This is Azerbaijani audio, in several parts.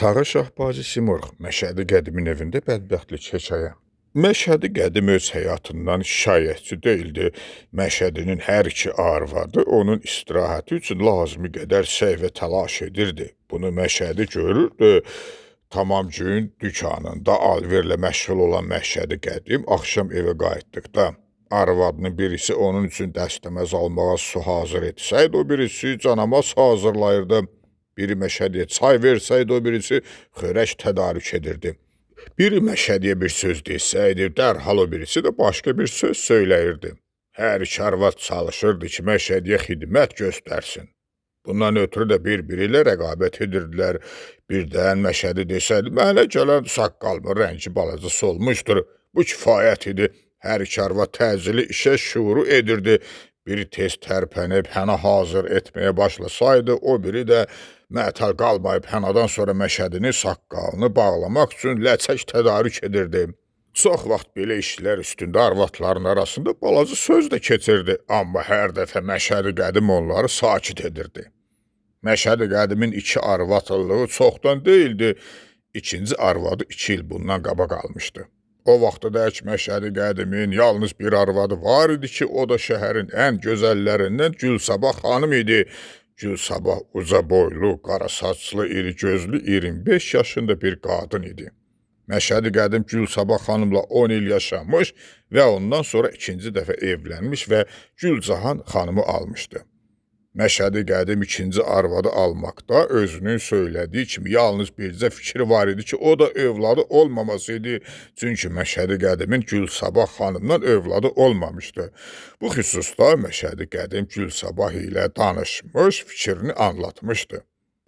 Tağı Şahbazi Simurq, Məşədi Qədimin evində bədbəxtlik hekayə. Məşədi Qədim öz həyatından şikayətçi deyildi. Məşədinin hər iki arvadı onun istirahəti üçün lazımi qədər səy və təlaş edirdi. Bunu Məşədi görürdü. Tamam gün dükanında alverlə məşğul olan Məşədi Qədim axşam evə qayıtdıqda arvadının birisi onun üçün dəstəməz almağa su hazır etsəydi, o birisi canamaz hazırlayırdı. Biri Məşədiyə çay versəydi, o birisi xörək tədarük edirdi. Biri Məşədiyə bir söz desəydi, dərhal o birisi də başqa bir söz söyləyirdi. Hər iki arvad çalışırdı ki, Məşədiyə xidmət göstərsin. Bundan ötürü də bir-biri ilə rəqabət edirdilər. Birdən Məşədi desəydi, mənə gələn saqqalımın rəngi balaca solmuşdur, bu kifayət idi. Hər iki arvad təcili işə şuru edirdi. Biri tez tərpənib hənə hazır etməyə başlasaydı, o biri də məəttəl qalmayıb hənadan sonra Məşədinin saqqalını bağlamaq üçün ləçək tədarük edirdi. Çox vaxt belə işlər üstündə arvadların arasında balaca söz də keçirdi, amma hər dəfə Məşədi Qədim onları sakit edirdi. Məşədi Qədimin iki arvadlılığı çoxdan deyildi, ikinci arvadı 2 il bundan qabaq almışdı. O vaxtadək Məşədi Qədimin yalnız bir arvadı var idi ki, o da şəhərin ən gözəllərindən Gülsabah xanım idi. Gülsabah uca boylu, qara saçlı, iri gözlü, 25 yaşında bir qadın idi. Məşədi Qədim Gülsabah xanımla 10 il yaşamış və ondan sonra ikinci dəfə evlənmiş və Gülcahan xanımı almışdı. Məşədi Qədim ikinci arvadı almaqda özünün söylədiyi kimi yalnız bircə fikri var idi ki, o da övladı olmaması idi. Çünki Məşədi Qədimin Gülsabah xanımdan övladı olmamışdı. Bu xüsusda Məşədi Qədim Gülsabah ilə danışmış, fikrini anlatmışdı.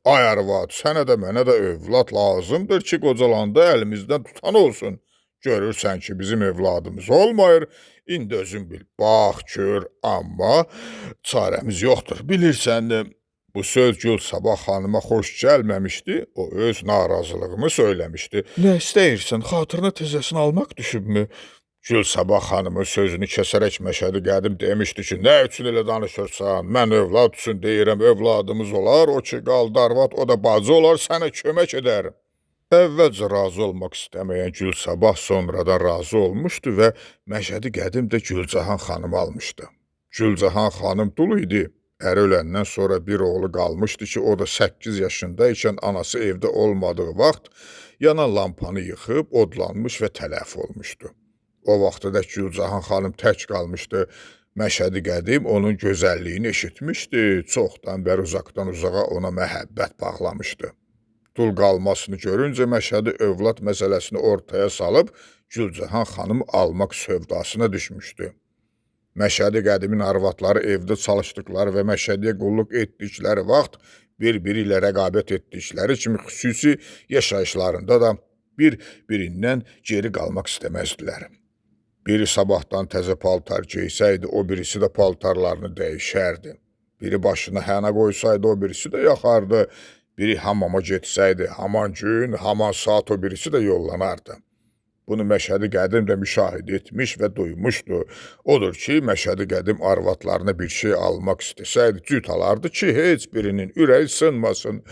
Ay arvad, sənə də mənə də övlad lazımdır ki, qocalanda əlimizdən tutan olsun. Görürsən ki, bizim övladımız olmayır. İndi özün bil, bax, gör, amma çarəmiz yoxdur. Bilirsən, bu söz Gülsabah xanıma xoş gəlməmişdi, o öz narazılığını söyləmişdi. Nə istəyirsən, xatırına təzəsini almaq düşübmü? Gülsabah xanımın sözünü kəsərək Məşədi Qədim demişdi ki, nə üçün elə danışırsan, mən övlad üçün deyirəm, övladımız olar, o ki qaldı arvad, o da bacı olar, sənə kömək edər. Əvvəlcə razı olmaq istəməyən Gülsabah sonradan razı olmuşdu və Məşədi Qədim də Gülcahan xanımı almışdı. Gülcahan xanım dul idi. Əri öləndən sonra bir oğlu qalmışdı ki, o da 8 yaşında ikən anası evdə olmadığı vaxt yanan lampanı yıxıb, odlanmış və tələf olmuşdu. O vaxtadək Gülcahan xanım tək qalmışdı. Məşədi Qədim onun gözəlliyini eşitmişdi, çoxdan bəri uzaqdan uzağa ona məhəbbət bağlamışdı. Dul qalmasını görüncə Məşədi övlad məsələsini ortaya salıb Gülcahan xanımı almaq sövdasına düşmüşdü. Məşədi Qədimin arvadları evdə çalışdıqları və Məşədiyə qulluq etdikləri vaxt bir-biri ilə rəqabət etdikləri kimi xüsusi yaşayışlarında da bir-birindən geri qalmaq istəməzdilər. Biri sabahdan təzə paltar geysəydi, o birisi də paltarlarını dəyişərdi. Biri başına hənə qoysaydı, o birisi də yaxardı. Biri hamama getsəydi, haman gün, haman saat o birisi də yollanardı. Bunu Məşədi Qədim də müşahidə etmiş və duymuşdu. Odur ki, Məşədi Qədim arvadlarına bir şey almaq istəsəydi, cüt alardı ki, heç birinin ürəyi sınmasın.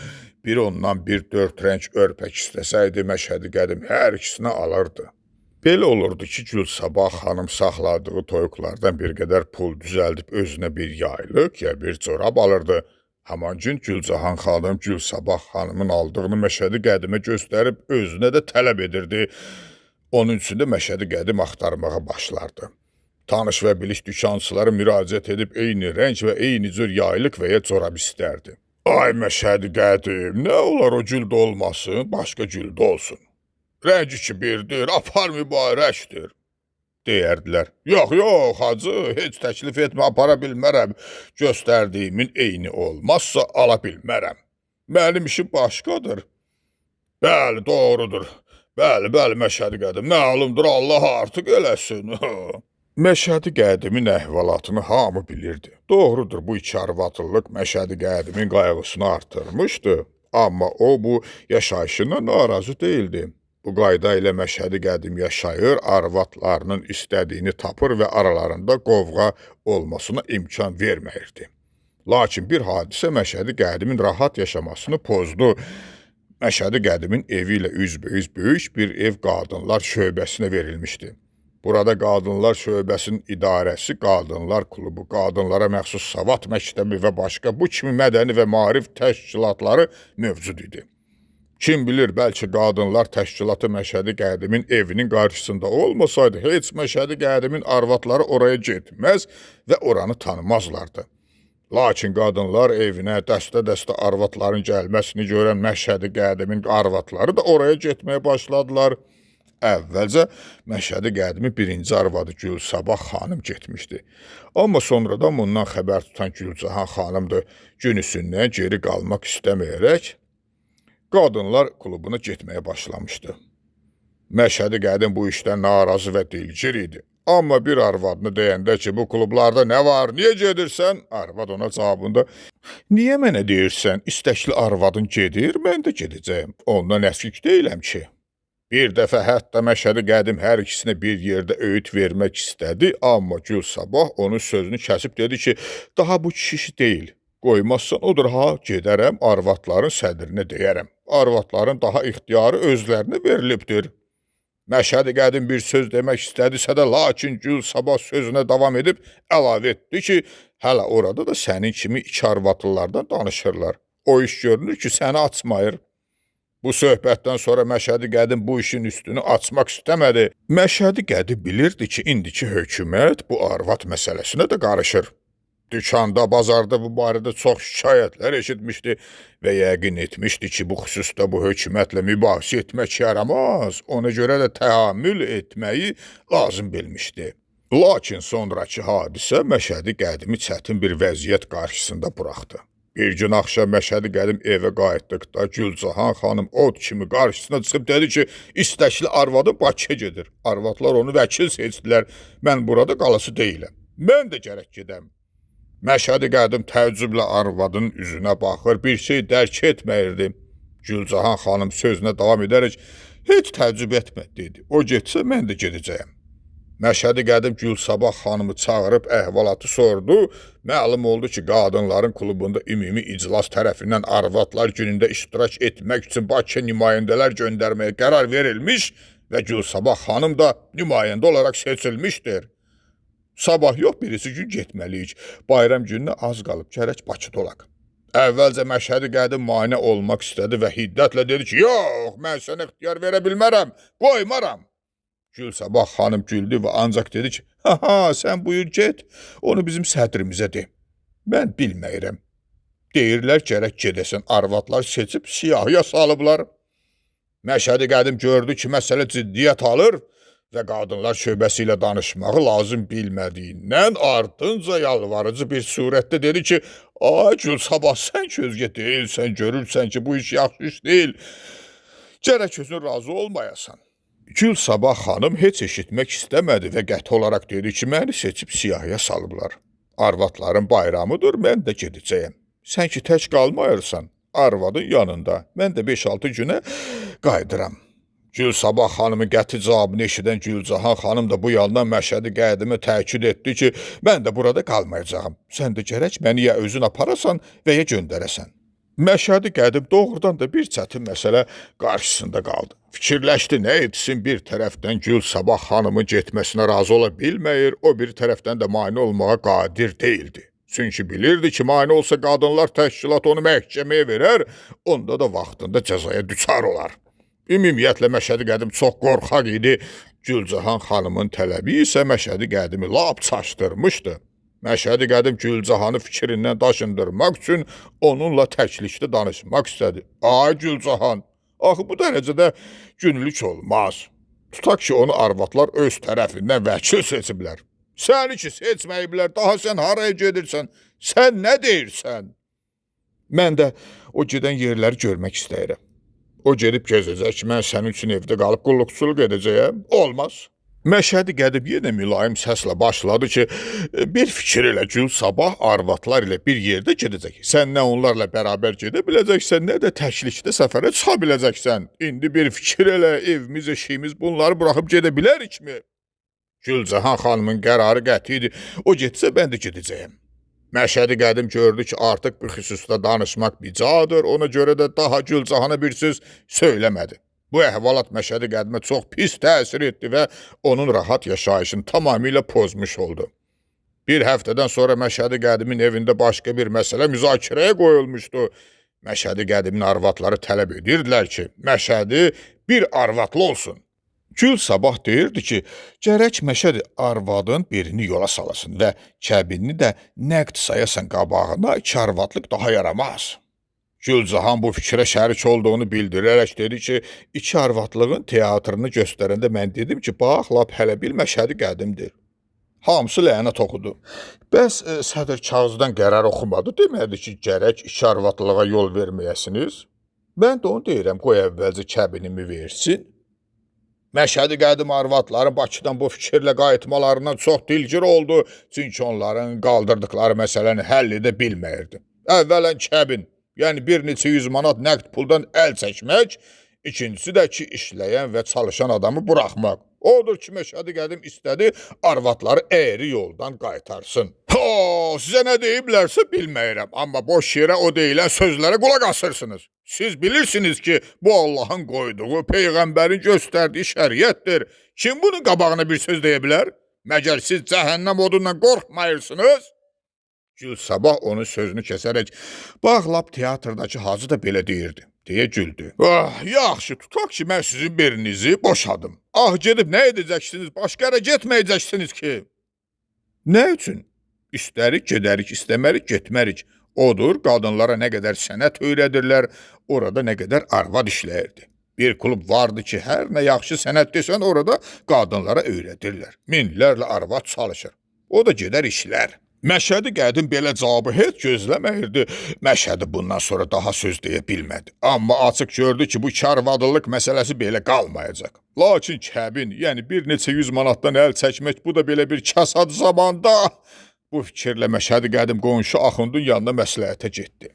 Biri ondan bir 4 rəng örpək istəsəydi, Məşədi Qədim hər ikisinə alırdı. Belə olurdu ki, Gülsabah xanım saxladığı toyuqlardan bir qədər pul düzəldib özünə bir yaylıq ya bir corab alırdı. Haman gün Gülcahan xanım Gülsabah xanımın aldığını Məşədi Qədimə göstərib özünə də tələb edirdi. Onun üçün də Məşədi Qədim axtarmağa başlardı. Tanış və bilik dükançılara müraciət edib eyni rəng və eyni cür yaylıq və ya corab istərdi. Ay Məşədi Qədim, nə olar o güldə olmasın, başqa güldə olsun. Rəngi ki birdir, apar mübarəkdir, deyərdilər. Yox, yox, hacı, heç təklif etmə, apara bilmərəm. Göstərdiyimin eyni olmazsa ala bilmərəm. Mənim işim başqadır. Bəli, doğrudur. Bəli, bəli, Məşədi Qədim, məlumdur, Allah artıq eləsin. Məşədi Qədimin əhvalatını hamı bilirdi. Doğrudur, bu iki arvadlılıq Məşədi Qədimin qayğısını artırmışdı. Amma o bu yaşayışından narazı deyildi. Bu qayda ilə Məşədi Qədim yaşayır, arvadlarının istədiyini tapır və aralarında qovğa olmasına imkan verməyirdi. Lakin bir hadisə Məşədi Qədimin rahat yaşamasını pozdu. Məşədi Qədimin evi ilə üzbəüz böyük bir ev qadınlar şöbəsinə verilmişdi. Burada qadınlar şöbəsinin idarəsi, qadınlar klubu, qadınlara məxsus savad məktəbi və başqa bu kimi mədəni və maarif təşkilatları mövcud idi. Kim bilir, bəlkə qadınlar təşkilatı Məşədi Qədimin evinin qarşısında olmasaydı, heç Məşədi Qədimin arvadları oraya getməz və oranı tanımazlardı. Lakin qadınlar evinə dəstə-dəstə arvadların gəlməsini görən Məşədi Qədimin arvadları da oraya getməyə başladılar. Əvvəlcə Məşədi Qədimin birinci arvadı Gülsabah xanım getmişdi. Amma sonradan bundan xəbər tutan Gülcahan xanım da gün üstündən geri qalmaq istəməyərək qadınlar klubuna getməyə başlamışdı. Məşədi Qədim bu işdən narazı və dilgir idi. Amma bir arvadını deyəndə ki, bu klublarda nə var, niyə gedirsən? Arvad ona cavabında, niyə mənə deyirsən, istəkli arvadın gedir, mən də gedəcəyəm, ondan əskik deyiləm ki. Bir dəfə hətta Məşədi Qədim hər ikisinə bir yerdə öyüd vermək istədi, amma Gülsabah onun sözünü kəsib dedi ki, daha bu kişi işi deyil. Qoymazsan odur ha, gedərəm, arvadların sədrinə deyərəm. Arvadların daha ixtiyarı özlərinə verilibdir. Məşədi Qədim bir söz demək istədisə də, lakin Gülsabah sözünə davam edib əlavə etdi ki, hələ orada da sənin kimi iki arvadlılardan danışırlar. O iş görünür ki, səni açmayır. Bu söhbətdən sonra Məşədi Qədim bu işin üstünü açmaq istəmədi. Məşədi Qədim bilirdi ki, indiki hökumət bu arvad məsələsinə də qarışır. Dükanda, bazarda bu barədə çox şikayətlər eşitmişdi və yəqin etmişdi ki, bu xüsusda bu hökumətlə mübahisə etmək yaramaz, ona görə də təhammül etməyi lazım bilmişdi. Lakin sonrakı hadisə Məşədi Qədimi çətin bir vəziyyət qarşısında buraxdı. Bir gün axşam Məşədi Qədim evə qayıtdıqda Gülcahan xanım od kimi qarşısına çıxıb dedi ki, istəkli arvadı Bakıya gedir. Arvadlar onu vəkil seçdilər, mən burada qalası deyiləm, mən də gərək gedəm. Məşədi Qədim təəccüblə arvadının üzünə baxır, bir şey dərk etməyirdi. Gülcahan xanım sözünə davam edərək, heç təəccüb etmə, dedi. O getsə, mən də gedəcəyəm. Məşədi Qədim Gülsabah xanımı çağırıb əhvalatı sordu. Məlum oldu ki, qadınların klubunda ümumi iclas tərəfindən arvadlar günündə iştirak etmək üçün Bakıya nümayəndələr göndərməyə qərar verilmiş və Gülsabah xanım da nümayəndə olaraq seçilmişdir. Sabah yox, birisi gün getməliyik. Bayram gününə az qalıb, gərək Bakıda olaq. Əvvəlcə Məşədi Qədim mane olmaq istədi və hiddətlə dedi ki, yox, mən sənə ixtiyar verə bilmərəm, qoymaram. Gülsabah xanım güldü və ancaq dedi ki, ha, sən buyur get, onu bizim sədrimizə de. Mən bilməyirəm. Deyirlər, gərək gedəsən, arvadlar seçib siyahıya salıblar. Məşədi Qədim gördü ki, məsələ ciddiyyət alır və qadınlar şöbəsi ilə danışmağı lazım bilmədiyindən ardınca yalvarıcı bir surətdə dedi ki, ay Gülsabah, sən ki özgə deyilsən, görürsən ki, bu iş yaxşı iş deyil, gərək özün razı olmayasan. Gülsabah xanım heç eşitmək istəmədi və qəti olaraq dedi ki, məni seçib siyahıya salıblar. Arvadların bayramıdır, mən də gedəcəyəm. Sən ki tək qalmayırsan, arvadın yanında, mən də 5-6 günə qayıdıram. Gülsabah xanımın qəti cavabını eşidən Gülcahan xanım da bu yandan Məşədi Qədimə təkid etdi ki, mən də burada qalmayacağam. Sən də gərək məni ya özün aparasan və ya göndərəsən. Məşədi Qədim doğrudan da bir çətin məsələ qarşısında qaldı. Fikirləşdi, nə etsin, bir tərəfdən Gülsabah xanımın getməsinə razı ola bilməyir, o bir tərəfdən də mane olmağa qadir deyildi. Çünki bilirdi ki, mane olsa qadınlar təşkilatı onu məhkəməyə verər, onda da vaxtında cəzaya düçar olar. Ümumiyyətlə, Məşədi Qədim çox qorxaq idi. Gülcahan xanımın tələbi isə Məşədi Qədimi lap çaşdırmışdı. Məşədi Qədim Gülcahanı fikrindən daşındırmaq üçün onunla təklikdə danışmaq istədi. Ay Gülcahan, axı bu dərəcədə günlük olmaz. Tutaq ki, onu arvadlar öz tərəfindən vəkil seçiblər. Səni ki seçməyiblər, daha sən haraya gedirsən, sən nə deyirsən? Mən də o gedən yerləri görmək istəyirəm. O gedib gezəcək ki, mən sənin üçün evdə qalıb qulluqçuluq edəcəyəm. Olmaz. Məşədi Qədim yenə mülayim səslə başladı ki, bir fikir elə Gülsabah arvadlar ilə bir yerdə gedəcək. Sən nə onlarla bərabər gedə biləcəksən, nə də təklikdə səfərə çıxa biləcəksən. İndi bir fikir elə, evimiz, eşiyimiz bunları buraxıb gedə bilərikmi? Gülcahan xanımın qərarı qəti idi. O getsə mən də gedəcəyəm. Məşədi Qədim gördü ki, artıq bu xüsusda danışmaq bicadır, ona görə də daha Gülcahana bir söz söyləmədi. Bu əhvalat Məşədi Qədimə çox pis təsir etdi və onun rahat yaşayışını tamamilə pozmuş oldu. Bir həftədən sonra Məşədi Qədimin evində başqa bir məsələ müzakirəyə qoyulmuşdu. Məşədi Qədimin arvadları tələb edirdilər ki, Məşədi bir arvadlı olsun. Gül Sabah deyirdi ki, gərək Məşədi arvadın birini yola salasın və kəbinini də nəqd sayasan qabağına, iki arvadlıq daha yaramaz. Gülcahan bu fikrə şərik olduğunu bildirərək dedi ki, iki arvadlığın teatrını göstərəndə mən dedim ki, bax, lap hələ bir Məşədi Qədimdir. Hamısı lənət oxudu. Bəs sədr kağızdan qərar oxumadı, demədi ki, gərək iki arvadlığa yol verməyəsiniz. Mən də onu deyirəm, qoy əvvəlcə kəbinimi versin. Məşədi Qədim arvadların Bakıdan bu fikirlə qayıtmalarından çox dilgir oldu, çünki onların qaldırdıqları məsələni həll edə bilməyirdi. Əvvələn kəbin, yəni bir neçə yüz manat nəqd puldan əl çəkmək, ikincisi də ki, işləyən və çalışan adamı buraxmaq. Odur ki, Məşədi Qədim istədi, arvadları əyri yoldan qaytarsın. Ho, sizə nə deyiblərsə bilməyirəm, amma boş yerə o deyilən sözlərə qulaq asırsınız. Siz bilirsiniz ki, bu Allahın qoyduğu, Peyğəmbərin göstərdiyi şəriətdir. Kim bunun qabağına bir söz deyə bilər? Məgər siz cəhənnəm odundan qorxmayırsınız? Gül Sabah onun sözünü kəsərək, bax, lap teatrdakı hacı da belə deyirdi, deyə güldü. Ah, yaxşı, tutaq ki, mən sizin birinizi boşadım. Ah, gedib nə edəcəksiniz, başqa yerə getməyəcəksiniz ki? Nə üçün? İstərik, gedərik, istəmərik, getmərik. Odur, qadınlara nə qədər sənət öyrədirlər, orada nə qədər arvad işləyirdi. Bir klub vardı ki, hər nə yaxşı sənət desən, orada qadınlara öyrədirlər. Minlərlə arvad çalışır. O da gedər işlər. Məşədi Qədim belə cavabı heç gözləməyirdi. Məşədi bundan sonra daha söz deyə bilmədi. Amma açıq gördü ki, bu karvadlıq məsələsi belə qalmayacaq. Lakin kəbin, yəni bir neçə yüz manatdan əl çəkmək, bu da belə bir kasad zamanda. Bu fikirlə Məşədi Qədim qonşu axundun yanına məsləhətə getdi.